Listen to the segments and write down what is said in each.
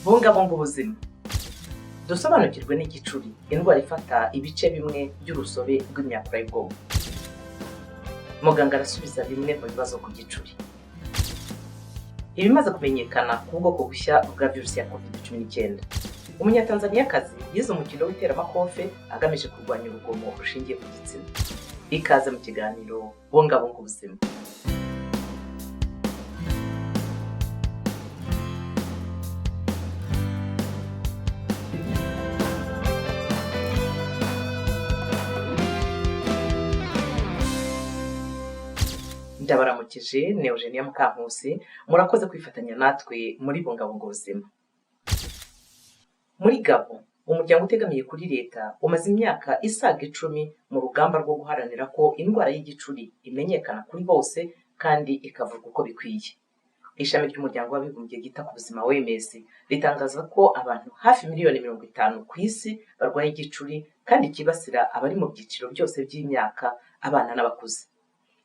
Bungabunga ubuzima. Dusobanukirwe n'igicuri, indwara ifata ibice bimwe by'urusobe rw'imyakura y'ubwonko. Muganga arasubiza bimwe mu bibazo ku gicuri. Ibimaze kumenyekana ku bwoko bushya bwa virusi ya COVID-19. Umunyatanzaniyakazi yize umukino w'iteramakofe agamije kurwanya urugomo rushingiye ku gitsina. Ikaze mu kiganiro Bungabunga Ubuzima. Ndabaramukije, ni Eugenia Mukankusi. Murakoze kwifatanya natwe muri Bungabunga Ubuzima. Muri Gabon, umuryango utegamiye kuri leta umaze imyaka isaga 10 mu rugamba rwo guharanira ko indwara y'igicuri imenyekana kuri bose kandi ikavurwa uko bikwiye. Ishami ry'Umuryango w'Abibumbye ryita ku Buzima, OMS, ritangaza ko abantu hafi miliyoni 50 ku isi barwaye igicuri, kandi cyibasira abari mu byiciro byose by'imyaka, abana n'abakuze.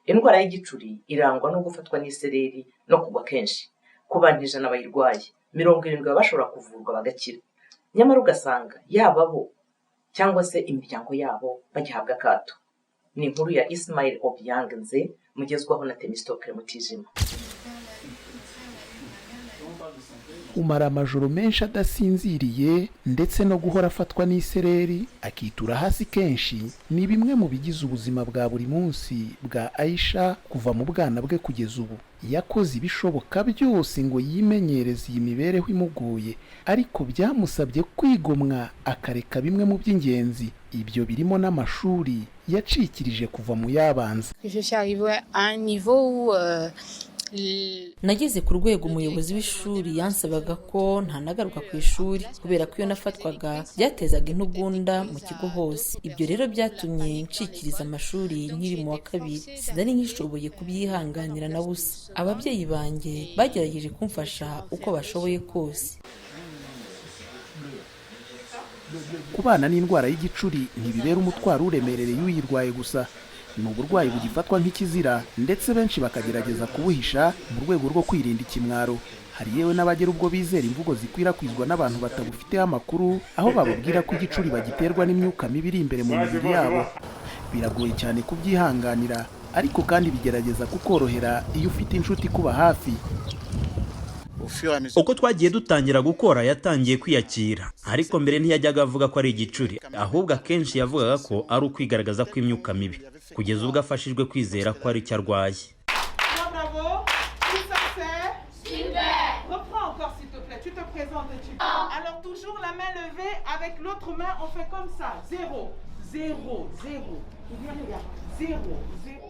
Indwara y'igicuri irangwa no gufatwa n'isereri no kugwa kenshi. Ku bantu 100 bayirwaye, 70 baba bashobora kuvurwa bagakira, nyamara ugasanga yaba bo cyangwa se imiryango yabo bagihabwa akato. Ni inkuru ya Ismail Obiang Nze, mugezwaho na Temistokle Mutijima. Umara amajoro menshi adasinziriye, ndetse no guhora afatwa n'isereri, akitura hasi kenshi, ni bimwe mu bigize ubuzima bwa buri munsi bwa Aisha kuva mu bwana bwe kugeza ubu. Yakoze ibishoboka byose ngo yimenyereze iyi mibereho imugoye, ariko byamusabye kwigomwa akareka bimwe mu by'ingenzi. Ibyo birimo n'amashuri yacikirije kuva mu yabanza. Je suis arrivée à un niveau où Nageze ku rwego umuyobozi w'ishuri yansabaga ko ntanagaruka ku ishuri, kubera ko iyo nafatwaga byatezaga intugunda mu kigo hose. Ibyo rero byatumye ncikiriza amashuri nkiri mu wa kabiri. Sinari nkishoboye kubyihanganira na busa. Ababyeyi banjye bagerageje kumfasha uko bashoboye kose. Kubana n'indwara y'igicuri ntibibera umutwaro uremerereye uyirwaye gusa. Ni uburwayi bugifatwa nk'ikizira, ndetse benshi bakagerageza kubuhisha mu rwego rwo kwirinda ikimwaro. Hari yewe n'abagera ubwo bizera imvugo zikwirakwizwa n'abantu batabufiteho amakuru, aho bababwira ko igicuri bagiterwa n'imyuka mibi iri imbere mu mibiri yabo. Biragoye cyane kubyihanganira, ariko kandi bigerageza kukorohera iyo ufite inshuti ikuba hafi. Uko twagiye dutangira gukora, yatangiye kwiyakira, ariko mbere ntiyajyaga avuga ko ari igicuri, ahubwo akenshi yavugaga ko ari ukwigaragaza kw'imyuka mibi, kugeza ubwo afashijwe kwizera ko ari icyo arwaye. Bravo. Tout ça, c'est Super. Reprends encore, s'il te plaît. Tu te présentes et tu. Alors, toujours la main levée. Avec l'autre main, on fait comme ça. Zéro, zéro, zéro. Ou bien, regarde. Zéro, zéro.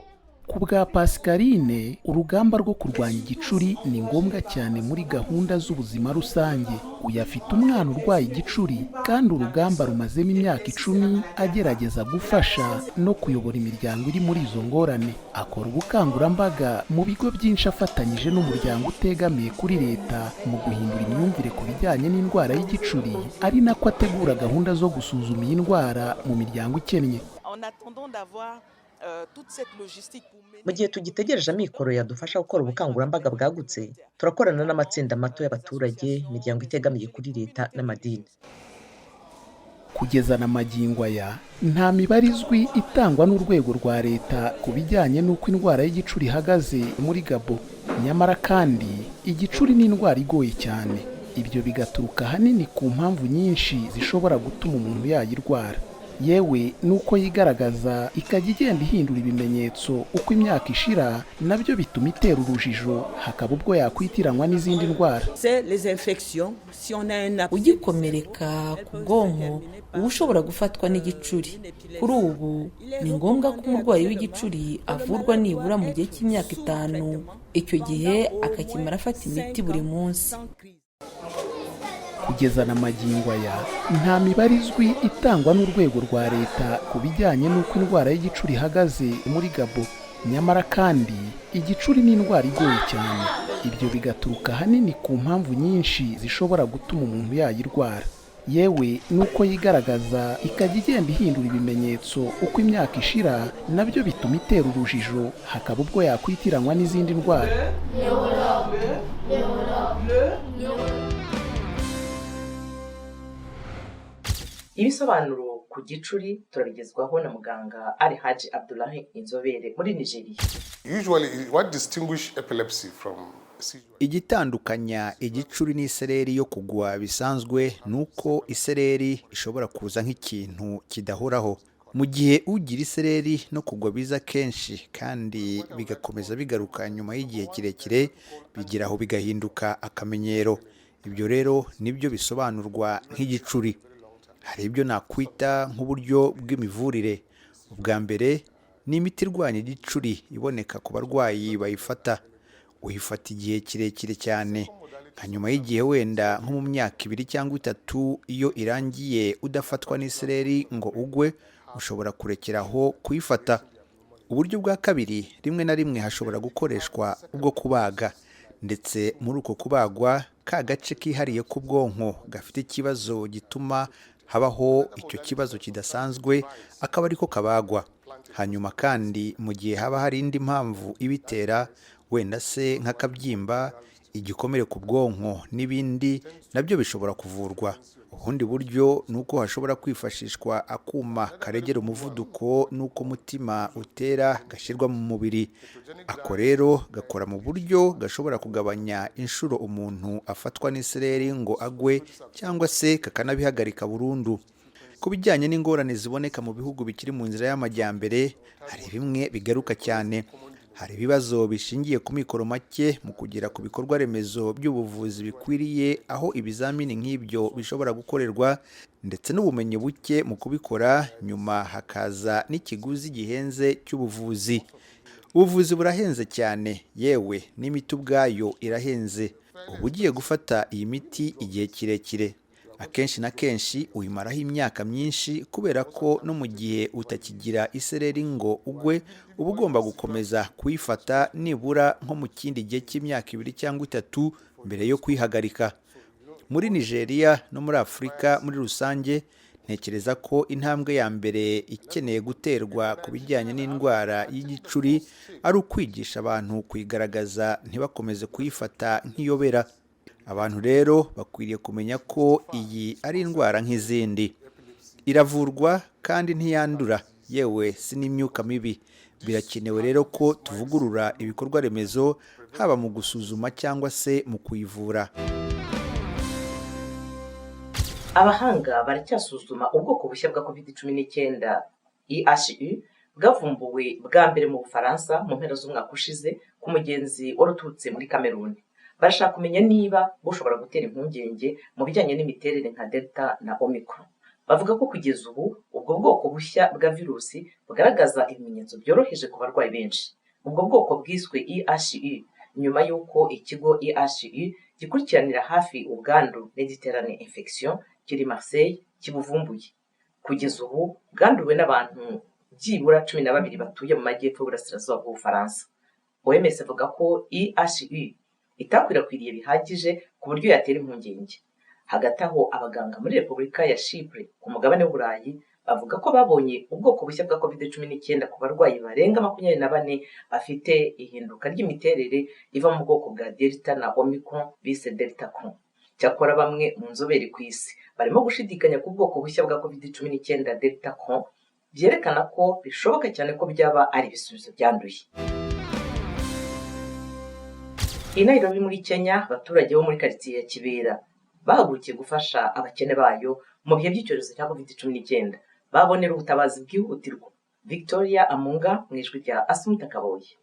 Ku bwa Pascaline, urugamba rwo kurwanya igicuri ni ngombwa cyane muri gahunda z'ubuzima rusange. Uyu afite umwana urwaye igicuri, kandi urugamba rumazemo imyaka 10 agerageza gufasha no kuyobora imiryango iri muri izo ngorane. Akora ubukangurambaga mu bigo byinshi afatanyije n'umuryango utegamiye kuri leta mu guhindura imyumvire ku bijyanye n'indwara y'igicuri, ari nako ategura gahunda zo gusuzuma iyi ndwara mu miryango ikennye. En attendant d'avoir toute cette logistique pour mener Mu gihe tugitegereje amikoro yadufasha gukora ubukangurambaga bwagutse, turakorana n'amatsinda mato y'abaturage, imiryango itegamiye kuri leta n'amadini. Kugeza na magingo aya, nta mibare izwi itangwa n'urwego rwa leta ku bijyanye n'uko indwara y'igicuri ihagaze muri Gabo. Nyamara kandi igicuri ni indwara igoye cyane. Ibyo bigaturuka ahanini ku mpamvu nyinshi zishobora gutuma umuntu yayirwara, yewe n'uko yigaragaza ikajya igenda ihindura ibimenyetso uko imyaka ishira, nabyo bituma itera urujijo, hakaba ubwo yakwitiranwa n'izindi ndwara. C'est les infections. Si on a un abcès Ugikomereka ku bwonko uba ushobora gufatwa n'igicuri. Kuri ubu ni ngombwa ko umurwayi w'igicuri avurwa nibura mu gihe cy'imyaka 5, icyo gihe akakimara afata imiti buri munsi. Kugeza na magingo aya, nta mibare izwi itangwa n'urwego rwa leta ku bijyanye n'uko indwara y'igicuri ihagaze muri Gabo. Nyamara kandi igicuri ni indwara igoye cyane. Ibyo bigaturuka ahanini ku mpamvu nyinshi zishobora gutuma umuntu yayirwara, yewe n'uko yigaragaza ikajya igenda ihindura ibimenyetso uko imyaka ishira, nabyo bituma itera urujijo, hakaba ubwo yakwitiranwa n'izindi ndwara. Le, le, le. Ibisobanuro ku gicuri turabigezwaho na muganga Alhaji Abdullahi, inzobere muri Nigeria. Usually, what distinguish epilepsy from seizure Igitandukanya igicuri n'isereri yo kugwa bisanzwe ni uko isereri ishobora kuza nk'ikintu kidahoraho, mu gihe ugira isereri no kugwa biza kenshi kandi bigakomeza bigaruka nyuma y'igihe kirekire, bigira aho bigahinduka akamenyero. Ibyo rero nibyo bisobanurwa nk'igicuri. Hari ibyo nakwita nk'uburyo bw'imivurire. Ubwa mbere ni imiti irwanya igicuri iboneka ku barwayi bayifata. Uyifata igihe kirekire cyane, nka nyuma y'igihe wenda nko mu myaka 2 cyangwa 3, iyo irangiye udafatwa n'isereri ngo ugwe, ushobora kurekeraho kuyifata. Uburyo bwa kabiri, rimwe na rimwe hashobora gukoreshwa ubwo kubaga, ndetse muri uko kubagwa ka gace kihariye k'ubwonko gafite ikibazo gituma habaho icyo kibazo kidasanzwe akaba ariko kabagwa. Hanyuma kandi mu gihe haba hari indi mpamvu ibitera, wenda se nk'akabyimba, igikomere ku bwonko n'ibindi, nabyo bishobora kuvurwa. Ubundi buryo ni uko hashobora kwifashishwa akuma karegera umuvuduko n'uko umutima utera gashyirwa mu mubiri. Ako rero gakora mu buryo gashobora kugabanya inshuro umuntu afatwa n'isereri ngo agwe, cyangwa se kakanabihagarika burundu. Ku bijyanye n'ingorane ziboneka mu bihugu bikiri mu nzira y'amajyambere, hari bimwe bigaruka cyane. Hari ibibazo bishingiye ku mikoro make mu kugera ku bikorwa remezo by'ubuvuzi bikwiriye aho ibizamini nk'ibyo bishobora gukorerwa, ndetse n'ubumenyi buke mu kubikora. Nyuma hakaza n'ikiguzi gihenze cy'ubuvuzi. Ubuvuzi burahenze cyane, yewe n'imiti ubwayo irahenze. Uba ugiye gufata iyi miti igihe kirekire, akenshi na kenshi uyimaraho imyaka myinshi, kubera ko no mu gihe utakigira isereri ngo ugwe, uba ugomba gukomeza kuyifata nibura nko mu kindi gihe cy'imyaka 2 cyangwa 3 mbere yo kuyihagarika. Muri Nigeria no muri Afurika muri rusange, ntekereza ko intambwe ya mbere ikeneye guterwa ku bijyanye n'indwara y'igicuri ari ukwigisha abantu kuyigaragaza, ntibakomeze kuyifata nk'iyobera. Abantu rero bakwiriye kumenya ko iyi ari indwara nk'izindi, iravurwa kandi ntiyandura, yewe si n'imyuka mibi. Birakenewe rero ko tuvugurura ibikorwa remezo, haba mu gusuzuma cyangwa se mu kuyivura. Abahanga baracyasuzuma ubwoko bushya bwa COVID-19 IHU bwavumbuwe bwa mbere mu Bufaransa mu mpera z'umwaka ushize ku mugenzi wari uturutse muri Kameruni. Barashaka kumenya niba bushobora gutera impungenge mu bijyanye n'imiterere nka Delta na Omicron. Bavuga ko kugeza ubu ubwo bwoko bushya bwa virusi bugaragaza ibimenyetso byoroheje ku barwayi benshi. Ubwo bwoko bwiswe IHU nyuma y'uko ikigo IHU gikurikiranira hafi ubwandu, Mediterane Infection, kiri Marseille kibuvumbuye. Kugeza ubu bwanduwe n'abantu byibura 12 batuye mu majyepfo y'uburasirazuba bw'Ubufaransa. OMS ivuga ko IHU itakwirakwiriye bihagije ku buryo yatera impungenge. Hagati aho, abaganga muri Repubulika ya Chypre ku mugabane w'Uburayi bavuga ko babonye ubwoko bushya bwa COVID-19 ku barwayi barenga 24 bafite ihinduka ry'imiterere iva mu bwoko bwa Delta na Omicron bise Deltacron. Cyakora bamwe mu nzobere ku isi barimo gushidikanya ku bwoko bushya bwa COVID-19 Deltacron, byerekana ko bishoboka cyane ko byaba ari ibisubizo byanduye. I Nairobi muri Kenya, abaturage bo muri karitsiye ya Kibera bahagurukiye gufasha abakene bayo mu bihe by'icyorezo cya COVID-19, babonera ubutabazi bwihutirwa. Victoria Amunga mu ijwi rya Asumta Kaboyi.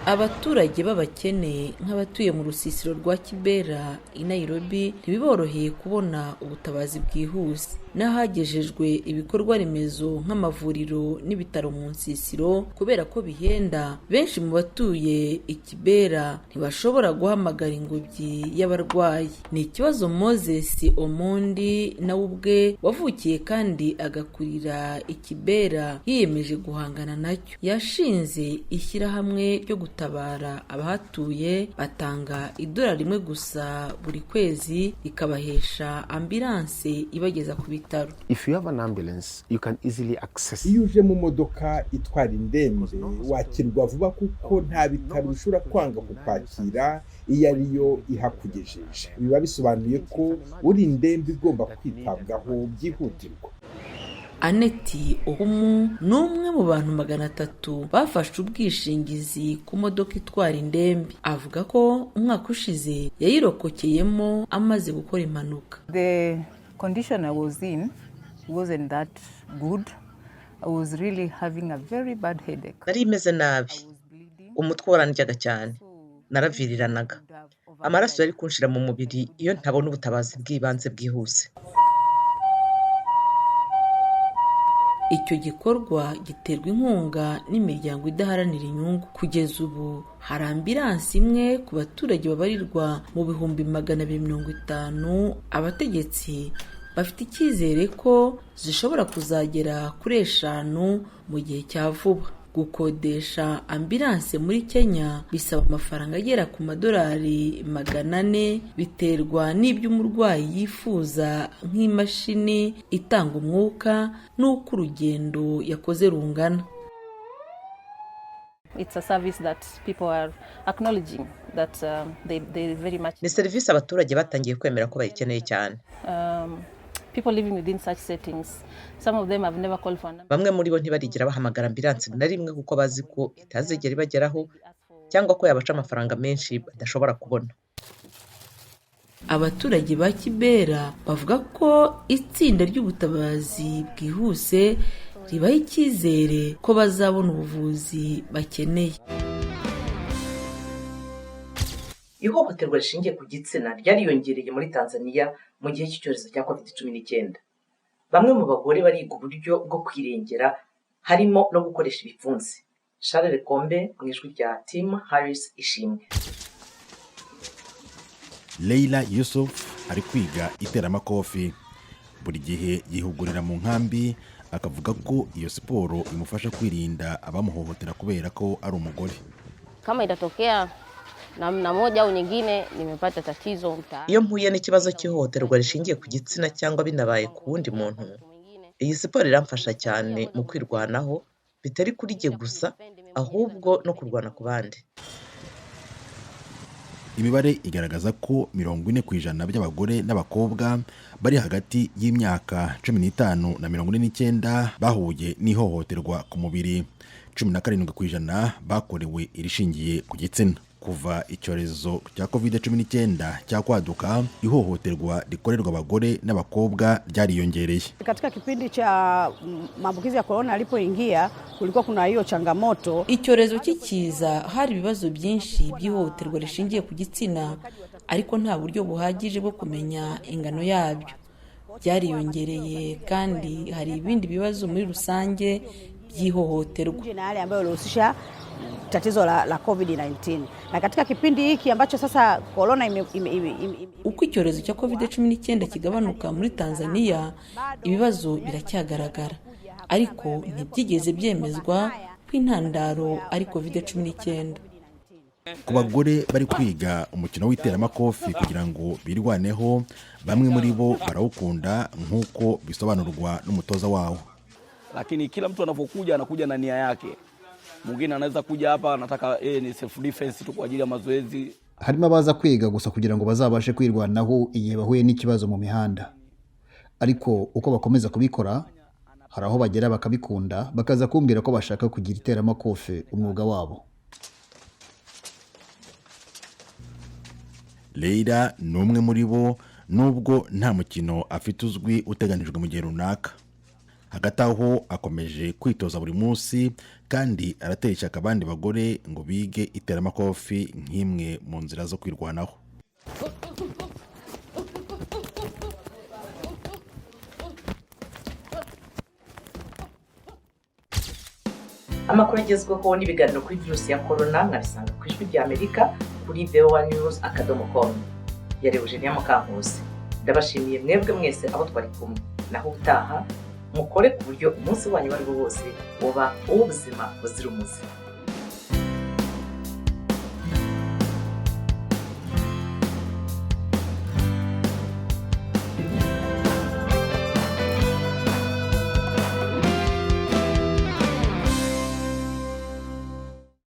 Abaturage b'abakene nk'abatuye mu rusisiro rwa Kibera i Nairobi ntibiboroheye kubona ubutabazi bwihuse. N'ahagejejwe ibikorwa remezo nk'amavuriro n'ibitaro mu nsisiro, kubera ko bihenda, benshi mu batuye i Kibera ntibashobora guhamagara ingobyi y'abarwayi. Ni ikibazo Moses Omondi, nawe ubwe wavukiye kandi agakurira i Kibera, yiyemeje guhangana nacyo. Yashinze ishyirahamwe ryo gutabara abahatuye, batanga idolari rimwe gusa buri kwezi rikabahesha ambilanse ibageza ku bitaro. bitaro. Iyo uje mu modoka itwara indembe wakirwa vuba, kuko nta bitaro bishobora kwanga kukwakira iyo ariyo ihakugejeje. Biba bisobanuye ko uri indembe igomba kwitabwaho byihutirwa. Aneti Ohumu ni umwe mu bantu 300 bafashe ubwishingizi ku modoka itwara indembe. Avuga ko umwaka ushize yayirokokeyemo amaze gukora impanuka. The condition I was in wasn't that good. I was really having a very bad headache. Nari imeze nabi, umutwe warandyaga cyane, naraviriranaga, amaraso yari kunshira mu mubiri iyo ntabona ubutabazi bw'ibanze bwihuse. Icyo gikorwa giterwa inkunga n'imiryango idaharanira inyungu. Kugeza ubu hari ambilansi imwe ku baturage babarirwa mu 250,000. Abategetsi bafite icyizere ko zishobora kuzagera kuri 5 mu gihe cya vuba. Gukodesha ambilanse muri Kenya bisaba amafaranga agera ku madolari 400, biterwa n'ibyo umurwayi yifuza nk'imashini itanga umwuka n'uko urugendo yakoze rungana. It's a service that people are acknowledging that they very much. Ni serivisi abaturage batangiye kwemera ko bayikeneye cyane. People living within such settings, some of them have never called for an Bamwe muri bo ntibarigira bahamagara ambilansi na rimwe, kuko bazi ko itazigera ibageraho cyangwa ko yabaca amafaranga menshi badashobora kubona. Abaturage ba Kibera bavuga ko itsinda ry'ubutabazi bwihuse ribaha icyizere ko bazabona ubuvuzi bakeneye. Ihohoterwa rishingiye ku gitsina ryariyongereye muri Tanzania mu gihe cy'icyorezo cya COVID-19. Bamwe mu bagore bariga uburyo bwo kwirengera, harimo no gukoresha ibipfunsi. Charles Kombe mu ijwi rya Tim Harris Ishimwe. Leila Yusuf ari kwiga iteramakofi. Buri gihe yihugurira mu nkambi, akavuga ko iyo siporo imufasha kwirinda abamuhohotera kubera ko ari umugore. Kama itatokea namna moja au nyingine nimepata tatizo mtaani. Iyo mpuye n'ikibazo cy'ihohoterwa rishingiye ku gitsina cyangwa binabaye ku wundi muntu, iyi siporo iramfasha cyane mu kwirwanaho, bitari kuri jye gusa ahubwo no kurwana ku bandi. Imibare igaragaza ko 40% by'abagore n'abakobwa bari hagati y'imyaka 15 na 49 bahuye n'ihohoterwa ku mubiri, 17% bakorewe irishingiye ku gitsina. Kuva icyorezo cya COVID-19 cyakwaduka, ihohoterwa rikorerwa abagore n'abakobwa ryariyongereye. Katika kipindi cha maambukizi ya korona yalipoingia, kulikuwa kuna hiyo changamoto. Icyorezo kikiza hari ibibazo byinshi by'ihohoterwa rishingiye ku gitsina, ariko nta buryo buhagije bwo kumenya ingano yabyo. Byariyongereye kandi hari ibindi bibazo muri rusange by'ihohoterwa. Na yale ambayo yalihusisha tatizo la COVID-19. Na katika kipindi hiki ambacho sasa corona ime, ime, ime, ime, Uko icyorezo cya COVID-19 kigabanuka muri Tanzania, ibibazo biracyagaragara, ariko ntibyigeze byemezwa ko intandaro ari COVID-19. Ku bagore bari kwiga umukino w'iteramakofi kugira ngo birwaneho, bamwe muri bo barawukunda nk'uko bisobanurwa n'umutoza wawo. Lakini kila mtu anapokuja anakuja na nia yake. Mwingine anaweza kuja hapa anataka yeye ni self defense tu kwa ajili ya mazoezi. Harimo abaza kwiga gusa kugira ngo bazabashe kwirwanaho igihe bahuye n'ikibazo mu mihanda, ariko uko bakomeza kubikora hari aho bagera bakabikunda, bakaza kumbwira ko bashaka kugira iteramakofe umwuga wabo. Leila ni umwe muri bo, nubwo nta mukino afite uzwi uteganijwe mu gihe runaka. Hagati aho akomeje kwitoza buri munsi, kandi aratera ishyaka abandi bagore ngo bige iteramakofi nk'imwe mu nzira zo kwirwanaho. Amakuru agezweho n'ibiganiro kuri virusi ya korona mwabisanga ku Ijwi rya Amerika kuri voanews.com. Yari Eugenia Mukankusi. Ndabashimiye mwebwe mwese abo twari kumwe. Naho ubutaha, mukore ku buryo umunsi wanyu uwo ari wo wose uba uw'ubuzima buzira umuze.